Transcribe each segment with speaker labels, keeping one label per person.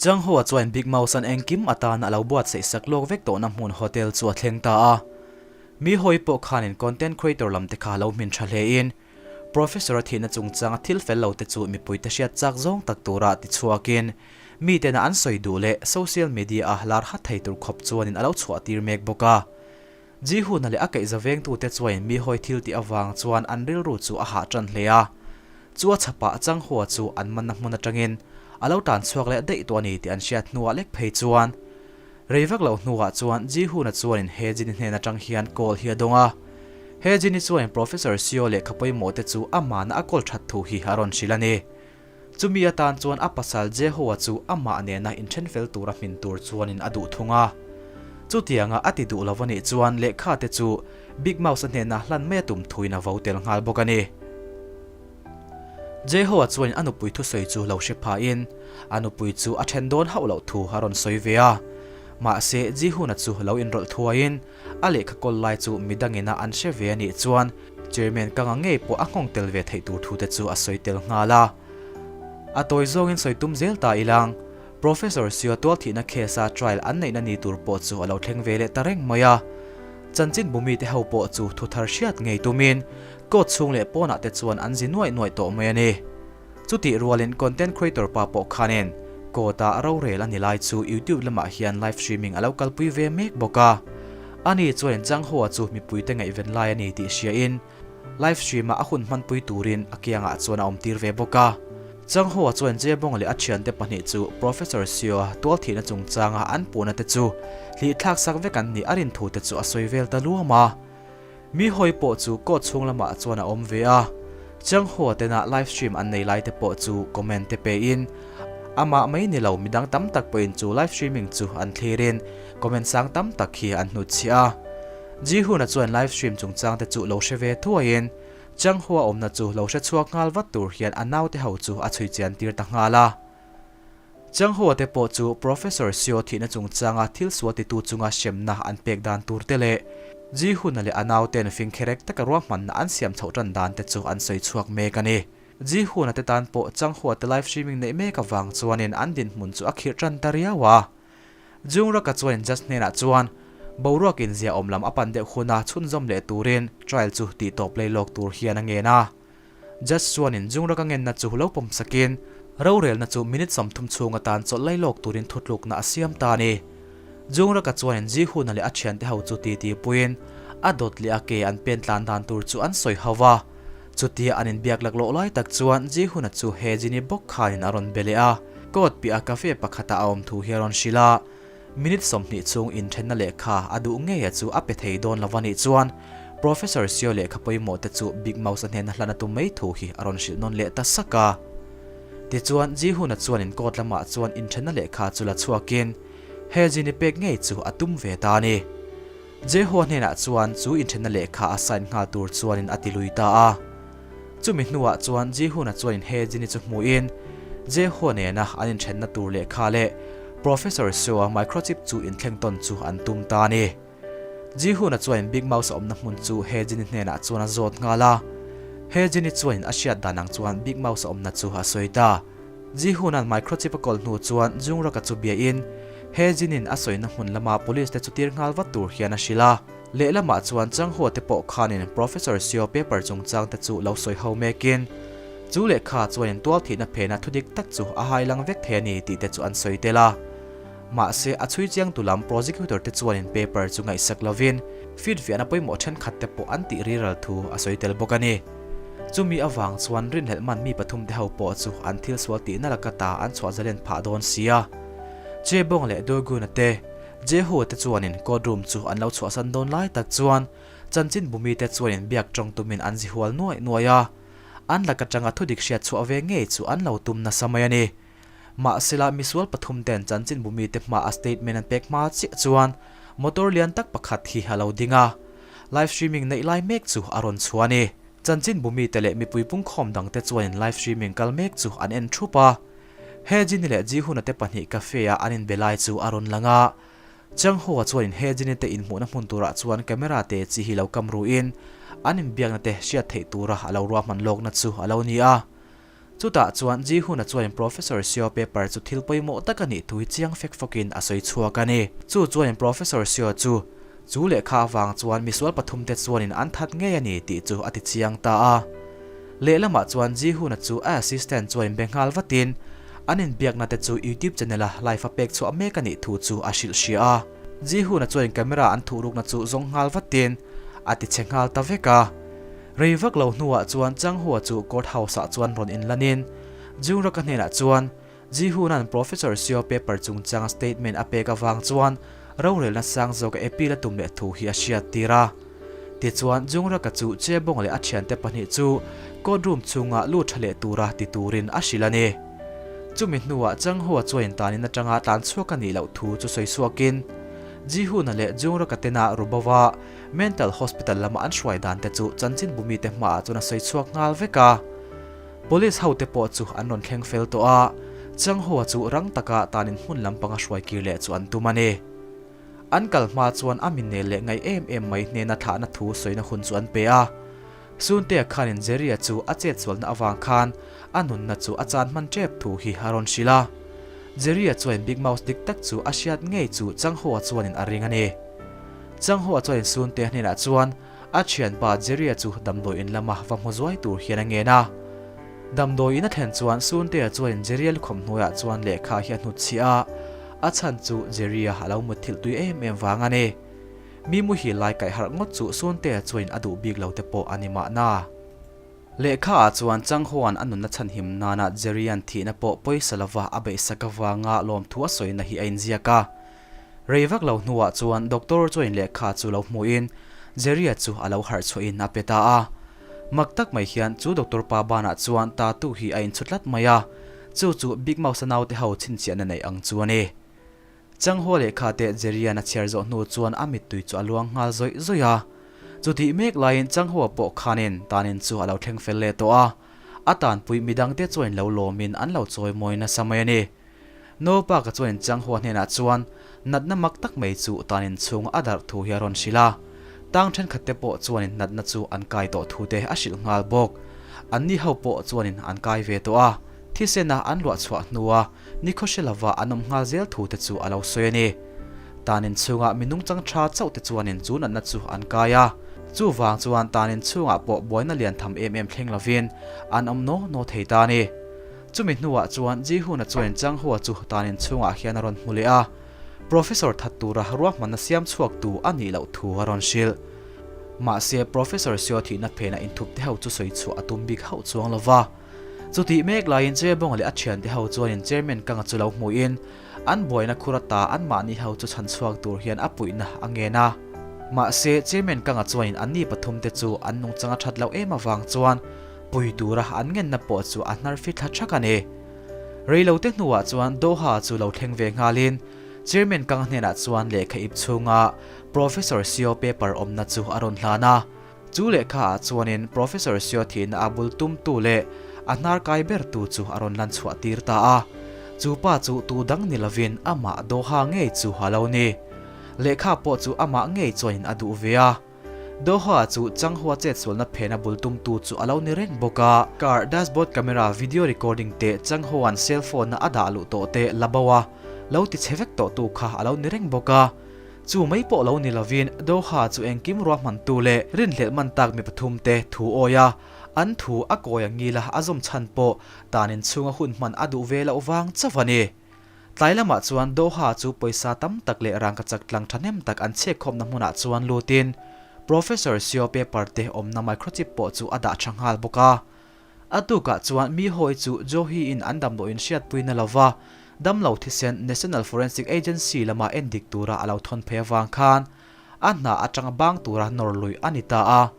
Speaker 1: Changhoa chuan Big Mouse-a'n engkim atana a lo buatsaih sak lawk vek tawhna hmun hotel chu a thleng ta a. Mi hawi pawh khanin content creator lam te kha lo hmin tha hlein Professor-a thihna chungchanga thil fel lo te chu mipuite hriat chak zawng tak tura ti chhuakin mitena an sawi duh leh social media-a lar hat thei tur khawp chuanin a lo chhuah tir mek bawk a. Jihuna leh a kaihza vengtute chuain mi hawi thil tih avang chuan an rilru chu a hah tan hle a. Chu a chhapah Changhua chu an manna hmun atangin a lo tan chhuak leh daih tawh a ni tih an hriat hnuah lek phei chuan rei vak loh hnuah chuan Jihuna chuanin he Jini hnen atang hian call hi a dawng a. He Jini chuanin Professor Seo lehkha pawimawh te chu amahna a call that thu hi a rawn hrilh a ni. Chumi atan chuan a pasal Jehoa chu amah nena inthen fel tura hmin tur chuanin a duh thung a. Chutianga a ti duh lo a nih chuan lehkha te chu Big Mouse-a hnena hlan mai a tum thuin a vo tel nghal bawk a ni. Jehoa chuanin a nupui thusawi chu lo hre phahin a nupui chu a then dawn hauh loh thu a rawn sawi ve a. Mahse, Jihuna chu lo inrawlh thuaiin a lehkha kawl lai chu midangina an hre ve a nih chuan Chairman ka nga ngei pawh a nghawng tel ve theih tur thu te chu a sawi tel nghal a. A tawi zawngin sawi tum zel ta ilang, Professor Sio tualthihna case a trial an neihna ni tur pawh chu a lo thleng ve leh ta reng mai a. Chanchin bumi te ho pawh chu thu thar hriat ngei tumin court chhung leh pawnah te chuan an zi nuaih nuaih tawh mai a ni. Chutih rualin content creator pa pawh khanin court a rorel a ni lai chu YouTube lamah hian live streaming a lo kalpui ve mek bawk a. Ani chuan Changhoa chu mipuite ngaihven lai a ni tih hriain live stream-a a hun hmanpui turin a kiangah chuan a awmtir ve bawk a. Changhoa chuan Jebong leh a thiante pahnih chu Professor Seo tualthihna chungchanga an puhna te chu hlihthlak sak vek an nih a rin thu te chu a sawi vel ta luam a. Mi hawi pawh chu court chhung lamah chuan a awm ve a, Changhoa tena live stream an nei lai te pawh chu comment te pein amah mai ni lo midang tam tak pawhin chu live streaming chu an thlirin comment sang tam tak hi an hnutchhiah a. Ji-hoon-a chuan live stream chungchang te chu lo hre ve thuaiin Changhoa awmna chu lo hre chhuak nghal vat tur hian a naute ho chu a chhui chian tir ta nghal a. Changhoa te pawh chu Professor Seo thihna chungchanga thil sual titu chunga hremna an pek dan tur te leh Ji-hoon-a leh a nauten fingkherek taka ruahmanna an siam chhoh tan dan te chu an sawi chhuak mek a ni. Ji-hoon-a te tan pawh Changhoa te live streaming neih mek avang chuanin an dinhmun chu a khirh tan ta riau a. Jungraka chuanin judge hnenah chuan boruak inzia awm lam a pan deuh huna chhunzawm leh turin trial chu tihtawp lei lawk tur hian a ngen a. Judge chuanin Jungraka ngenna chu lo pawm sakin rorelna chu minute 30 chhung atan chawlh lei lawk turin thutlukna a siam ta a ni. Jungraka chuanin Ji-Hoon-a leh a thiante ho chu titi puiin a dawt leh a ke an pen tlan dan tur chu an sawi ho va. Chutia an inbiak laklawh lai tak chuan Ji-Hoon-a chu he Jin-i bawk khanin a rawn be leh a. Court piah a cafe pakhata a awm thu hi a rawn hrilh a, minute 20 chhung inthenna lehkha a duh ngei a chu a pe thei dawn lo a nih chuan Professor Seo lehkha pawimawh te chu Big Mouse-a hnena hlan a tum mai thu hi a rawn hrilh nawn leh ta sak a. Tichuan, Ji-Hoon-a chuan in court lamah chuan inthenna lehkha chu la chhuakin he Jin-i pek ngei chu a tum ve ta a ni. Jeho hnenah chuan chu inthenna lehkha a sign nghal tur chuanin a ti lui ta a. Chumi hnuah chuan Jihuna chuanin he Jini chu hmuhin Jeho nena an inthenna tur lehkha leh Professor Seo-a microchip chu inthleng tawn chu an tum ta a ni. Jihuna chuanin Big Mouse a awmna hmun chu he Jini hnenah chuan a zawt nghal a. He Jini chuanin a hriat dan ang chuan Big Mouse a awmna chu a sawi ta. Jihuna'n microchip a kawl hnu chuan Jungraka chu biain he Jinin a sawina hmun lama police te chu tir nghal vat tur hian a hrilh a. Lehlamah chuan Changhua te pawh khanin Professor Seo paper chungchang te chu lo sawi ho mekin chu lehkha chuanin tualthihna phena thudik tak chu a hailang vek thei a ni tih te chu an sawi tel a. Mahse, a chhui chiangtu lam prosecutor te chuanin paper chu ngaihsak lovin feed fiahna pawimawh thenkhat te pawh an tih riral thu a sawi tel bawk a ni. Chumi avang chuan rinhlelh man mi pathum te ho pawh chu an thil sual tihna laka ta an chhuah zalen phah dawn sia. Chebong leh Durguna te, Jehu te chuanin court room chu an lo chhuahsan dawn lai tak chuan chanchin bumi te chuanin biak tawng tumin an zi hual nuaih nuaih a. An laka tanga thudik hriat chhuah ve ngei chu an lo tum nasa mai a ni. Mahsela misual pathum ten chanchin bumi te hma a statement an pek hma chiah chuan motor lian tak pakhat hi a lo ding a, live streaming neih lai mek chu a rawn chhuah a ni. Chanchin bumi te leh mipui pungkhawm dang te chuanin live streaming kal mek chu an en thup a. He Jini leh Ji-Hoon-a te pahnih cafe a an inbe lai chu a rawn lang a. Chang-ho-a chuanin he Jini te inhmuhna hmun turah chuan camera te chi hi lo kam ruin an inbiakna te hriat theih tura a lo ruahman lawkna chu a lo ni a. Chutah chuan Ji-hoon-a chuanin Professor Seo paper chu thil pawimawh tak a nih thu hi chiang fek fawkin a sawi chhuak a ni. Chu chuanin Professor Seo chu chu lehkha avang chuan misual pathumte chuanin an that ngei a ni tih chu a ti chiang ta a. Lehlamah chuan Ji-hoon-a chu a assistant chuanin be nghal vatin an inbiakna te chu YouTube channel-a live a pek chhuah mek a nih thu chu a hrilh hria a. Ji-hoon-a chuanin camera an thuhrukna chu zawng nghal vatin a ti chhe nghal ta vek a. Rei vak lo hnuah chuan Changhua chu court house ah chuan rawn inlanin Jungraka hnenah chuan Jihuna'n Professor Seo paper chungchanga statement a pek avang chuan rorelna sang zawka appeal a tum leh thu hi a hriat tir a. Tichuan Jungraka chu Chebong leh a thiante pahnih chu court room chhunga lut tha leh tura ti turin a hrilh a ni. Chumi hnuah Changhua chuan tanin atanga tlan chhuak a nih loh thu chu sawi chhuakin Jihuna leh Jungraka tena Rubova Mental Hospital lama an hruai dan te chu chanchinbu mite hmaah chuan a sawi chhuak nghal vek a. Police ho te pawh chu an rawn thleng fel tawh a, Changhoa chu rang taka tanin hmun lampanga hruai kir leh chu an tum a ni. An kal hma chuan a minel leh ngaih em em mai hnena thlahna thu sawina hun chu an pe a. Suntea khanin Jerry-a chu a chetsualna avang khan a nunna chu a chan hman tep thu hi a rawn hrilh a. Jerry-a chuanin Big Mouse dik tak chu a hriat ngei chu Changhoa chuanin a ring a ni. Changhoa chuanin Suntea hnenah chuan a thianpa Jerry-a chu damdawi in lama va hmu zuai tur hian a ngen a. Damdawi in a thlen chuan Suntea chuanin Jerry-a lukham hnuaiah chuan lehkha hi a hnutchhiah a, a chhan chu Jerry-a a lo mutthilh tui em em vang a ni. Mi muhil lai kaih harh ngawt chu Suntea chuanin a duh bik lo te pawh a ni mahna. Lehkha ah chuan Changhoa'n a nunna chhanhim nana Jerry-a'n thihna pawh pawisa lova a beihsak avanga lawmthu a sawina hi a inziak a. Rei vak lo hnuah chuan doctor chuanin lehkha chu lo hmuhin Jerry-a chu a lo harh chhuahin a pe ta a. Mak tak mai hian chu doctor pa banah chuan tattoo hi a inchhu tlat mai a, chu chu Big Mouse-a naute ho chhinchhiahna neih ang chu a ni. Changhua lehkha te Jerry-a'n a chhiar zawh hnu chuan a mittui chu a luang nghal zawih zawih a. Chutih mek laiin Changhua pawh khanin tanin chu a lo thleng fel leh tawh a. A tanpui midangte chuanin lo lawmin an lo chawimawi nasa mai a ni. Naupaka chuanin Changhua hnenah chuan natna mak tak mai chu tanin chhunga a darh thu hi a rawn hrilh a. Tang thenkhatte pawh chuanin natna chu an kai tawh thu te a hrilh nghal bawk. Anni ho pawh chuanin an kai ve tawh a. Thisena an luah chhuah hnua Nikhaw hre lova an awm nghal zel thu te chu a lo sawi a ni. Tanin chhungah mi nungchang tha chauh te chuanin chu natna chu an kai a. Chuvang chuan tanin chhungah pawh buaina lian tham em em thleng lovin an awm naw naw thei ta a ni. Chumi hnuah chuan Jihuna chuanin Changhua chu tanin chhungah hian a rawn hmu leh a. Professor that tura ruahmanna siam chhuaktu a nih loh thu a rawn hrilh. Mahse Professor Seo thihna phenah inthup te ho chu sawi chhuah a tum bik hauh chuang lova. Chutih mek laiin Chairbawnga leh a thiante ho chuanin Chairman Kanga chu lo hmuhin an buaina khur ata anmahni ho chu chhan chhuak tur hian a puihna a ngen a. Mahse, Chairman Kanga chuanin anni pathumte chu an nungchang a that loh em avang chuan pui tura an ngenna pawh chu a hnar fit thla thak a ni. Reilote hnuah chuan Doha chu lo thleng ve nghalin Chairman Kanga hnenah chuan lehkha ip chhunga Professor Seo paper awmna chu a rawn hlan a. Chu lehkha ah chuanin Professor Seo thihna a bul tumtu leh a hnar kai bertu chu a rawn lan chhuah tir ta a. Chu pa chu tu dang ni lovin amah Doha ngei chu a lo ni. Lehkha pawh chu amah ngei chuanin a duh ve a. Doha chu Changhua chetsualna phena bul tumtu chu a lo ni reng bawk a. Car dashboard camera video recording te Changhua'n cell phone-a a dah luh tawh te la bo a lo ti chhe vek tawhtu kha a lo ni reng bawk a. Chu mai pawh lo ni lovin Doha chu engkim ruahmantu leh rinhlelh man tak mi pathumte thu awi a, an thu a kawi a ngil a, a zawm chhan pawh tan inchhunga hun hman a duh ve loh vang chauh a ni. Tlai lamah chuan Doha chu pawisa tam tak leh rangkachak tlang thahnem tak an chhekkhawmna hmunah chuan lutin Professor Seo paper te awmna microchip pawh chu a dah tha nghal bawk a. A tukah chuan mi hawi chu Johi-in an damdawiin hriatpuina lova damlo thisen National Forensic Agency lama endik tura a lo thawn phei avang khan a hna atanga bang tura nawr lui a ni ta a.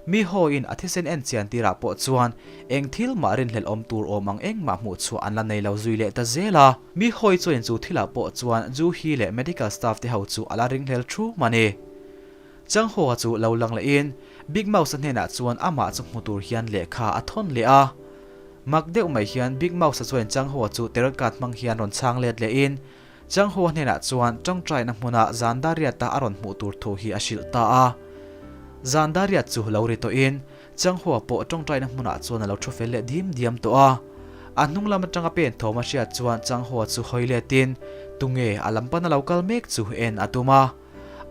Speaker 1: Mi hawiin a thisen en chian tirah pawh chuan eng thil mah rinhlelh awm tur awm ang engmah hmuh chhuah an la nei lo zui leh ta zel a. Mi hawi chuanin chu thilah pawh chuan Juhi leh medical staff te ho chu a la ringhlel thum a ni. Changhaw chu lo lang lehin Big Mouse-a hnenah chuan amah chu hmu tur hian lehkha a thawn leh a. Mak deuh mai hian Big Mouse-a chuan Changhaw chu tarot card hmang hian rawn chhang let lehin Changhaw hnenah chuan tawngtaina hmuna Zandariat-a a rawn hmuh tur thu hi a hrilh ta a. Zandariat chu lo ri tawhin Changhaw pawh tawngtaina hmunah chuan a lo thu fel leh dim diam tawh a. A hnung lam atanga pen thawm a hriat chuan Chang Hoa chu hawi letin tunge a lam pana lo kal mek chu en a tum a.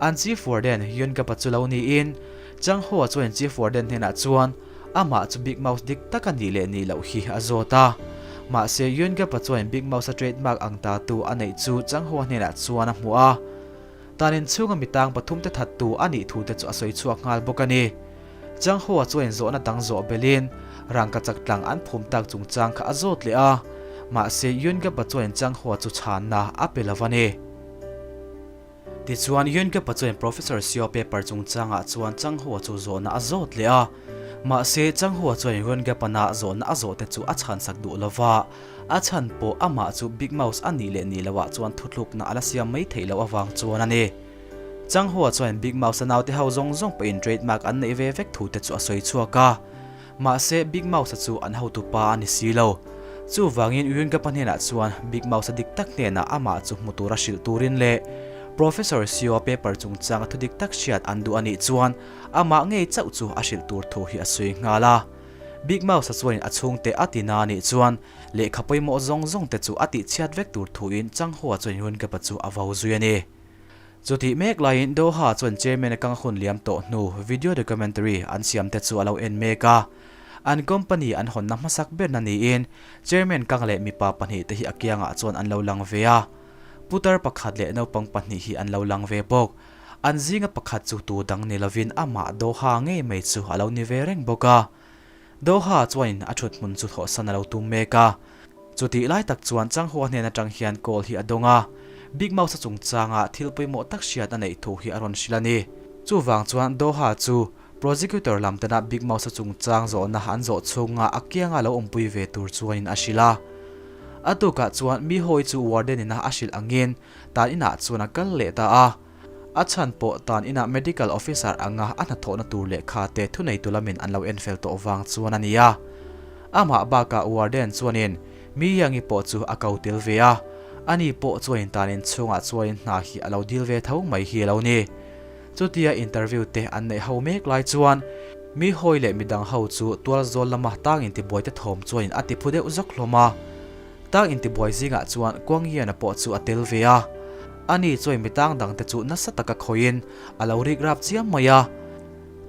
Speaker 1: An Chief Warden Yun Gapa chu lo niin Chang Hoa chuan Chief Warden hnenah chuan amah chu Big Mouse dik tak a nih leh nih loh hi a zawt a. Mahse Yun Gapa chuan Big Mouse a trademark ang ta tu a neih chu Chang Hoa hnenah chuan a hmuh a. Tan inchhunga mitang pathumte thattu a nih thute chu a sawi chhuak nghal bawk a ni. Chang Hoa chuan zawhna dang zawh belin rangkachak tlang an phum tak chungchang kha a zawt leh a, mahse Yun Gapa chuan Chang Hoa chu chhanna a pe lo a ni. Tichuan Yun Gapa chuan Professor Xiao paper chungchangah chuan Chang Hoa chu zawhna a zawt leh a, mahse Chang Hoa chuan Yun Gapana zawhna a zawhte chu a chhansak duh lo va. A chhan pawh amah chu Big Mouse a nih leh nih loh ah chuan thutlukna a la siam mai theih loh avang chuan a ni. Changhua chuan Big Mouse a naute ho zawng zawng pawhin trademark an neih ve vek thu te chu a sawi chhuak a. Mahse Big Mouse a chu an hotu pa a ni si lo. Chuvangin Yungapa hnenah chuan Big Mouse a dik tak hnenah amah chu hmu tura hrilh turin leh Professor Sio-a paper chungchanga thu dik tak hriat an duh a nih chuan amah ngei chauh chu a hrilh tur thu hi a sawi nghal a. Big Mouse-a chuanin a chhungte a ti na anih chuan lehkha pawimawh zawng zawng te chu a tihchhiat vek tur thuin Changhua chuan Yungapa chu a vo zui a ni. Chutih mek laiin Doha chuan Chairman a kang hun liam tawh hnu video documentary an siam te chu a lo en mek a. An company an hawnna hmasak berna niin Chairman kang leh mipa pahnihte hi a kiangah chuan an lo lang ve a. Putar pakhat leh naupang pahnih hi an lo lang ve bawk. An zinga pakhat chu tu dang ni lovin amah Doha ngei mai chu a lo ni ve reng bawk a. Doha chuanin a thut hmun chu thawhsan a lo tum mek a. Chutih lai tak chuan Changhua hnen atang hian call hi a dawng a, Big Mouse-a chungchanga thil pawimawh tak hriat a neih thu hi a rawn hrilh a ni. Chuvang chuan Doha chu Prosecutor lam tena Big Mouse-a chungchang zawhna an zawh chhunga a kianga lo awmpui ve tur chuanin a hrilh a. A tukah chuan mi hawi chu warden ina a hrilh angin tan inah chuan a kal leh ta a. A chhan pawh tan inah medical officer anga a hnathawhna tur lehkha te thuneitu lamin an lo enfel tawh vang chuan a ni a. Amah bakah warden chuanin mi Yangi pawh chu a ko tel ve a, ani pawh chuanin tan in chhungah chuanin hna hi a lo dil ve tho mai hi a lo ni. Chutia interview te an neih ho mek lai chuan mi hawi leh midang ho chu tual zawl lama tang intibuai te thawm chuanin a tiphu deuh zawk hlawm a. Tang intibuai zingah chuan Kuangyiana pawh chu a tel ve a. Ani chuan mi tang dangte chu nasa taka khawihin a lo rik rap chiam mai a.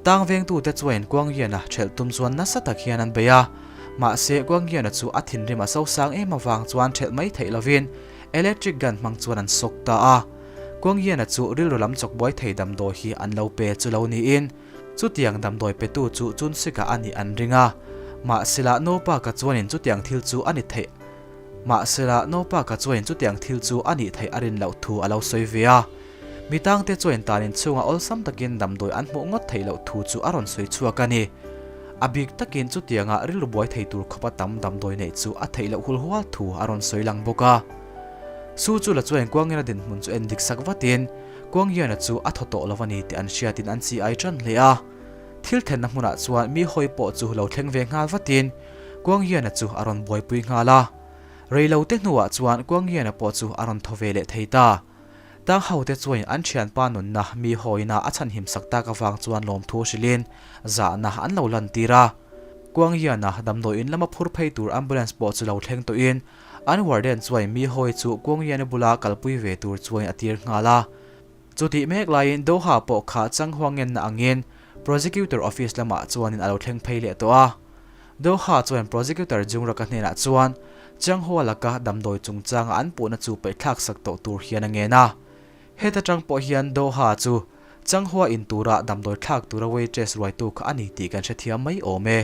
Speaker 1: Tang vengtute chuan Kuangyiana ṭhelh tum chuan nasa tak hian an bei a. Mahse, Kuangyiana chu a thinrim a sosang em avang chuan ṭhelh mai theih lovin electric gun hmang chuan an sawk ta a. Kuangyiana chu rilru lam chawk buai thei damdawi hi an lo pe chu lo niin chutiang damdawi petu chu Chunsikah a nih an ring a. Mahsela, Nopaka chuanin chutiang thil chu a ni theih. Mahsela, Nopaka chuanin chutiang thil chu a nih theih a rin loh thu a lo sawi ve a. Mi tangte chuanin tan inchhungah awlsam takin damdawi an hmuh ngawt theih loh thu chu a rawn sawi chhuak a ni. A bik takin chutianga rilru buai thei tur khawpa tam damdawi neih chu a theih loh hul hual thu a rawn sawi lang bawk a. Su chu la chuanin Kuangina dinhmun chu en dik sak vatin Kuanghiana chu a thaw tawh lo a ni tih an hriatin an chi ai tan hle a. Thil thenna hmunah chuan mi hawi pawh chu lo thleng ve nghal vatin Kuanghiana chu a rawn buaipui nghal a. Reilote hnuah chuan Kuanghiana pawh chu a rawn thaw ve leh thei ta. Tang hote chuan an thianpa nunna mi hawina a chhanhim sak tak avang chuan lawmthu hrilhin zahna an lo lantir a. Kuanghiana damdawi in lama phur phei tur ambulance pawh chu lo thleng tawhin an warden chuan mi hawi chu Kuanghiana bula kalpui ve tur chuan a tir nghal a. Chutih mek laiin Doha pawh kha Changhua ngenna angin Prosecutor Office lamah chuanin a lo thleng phei leh tawh a. Doha chuan Prosecutor Jungraka hnenah chuan Changhua laka damdawi chungchanga an puhna chu paihthlak sak tawh tur hian a ngen a. Heta tang pawh hian Doha chu Changhua in tura damdawi thlak tura waitress ruaitu kha a ni tih kan hrethiam mai awm e.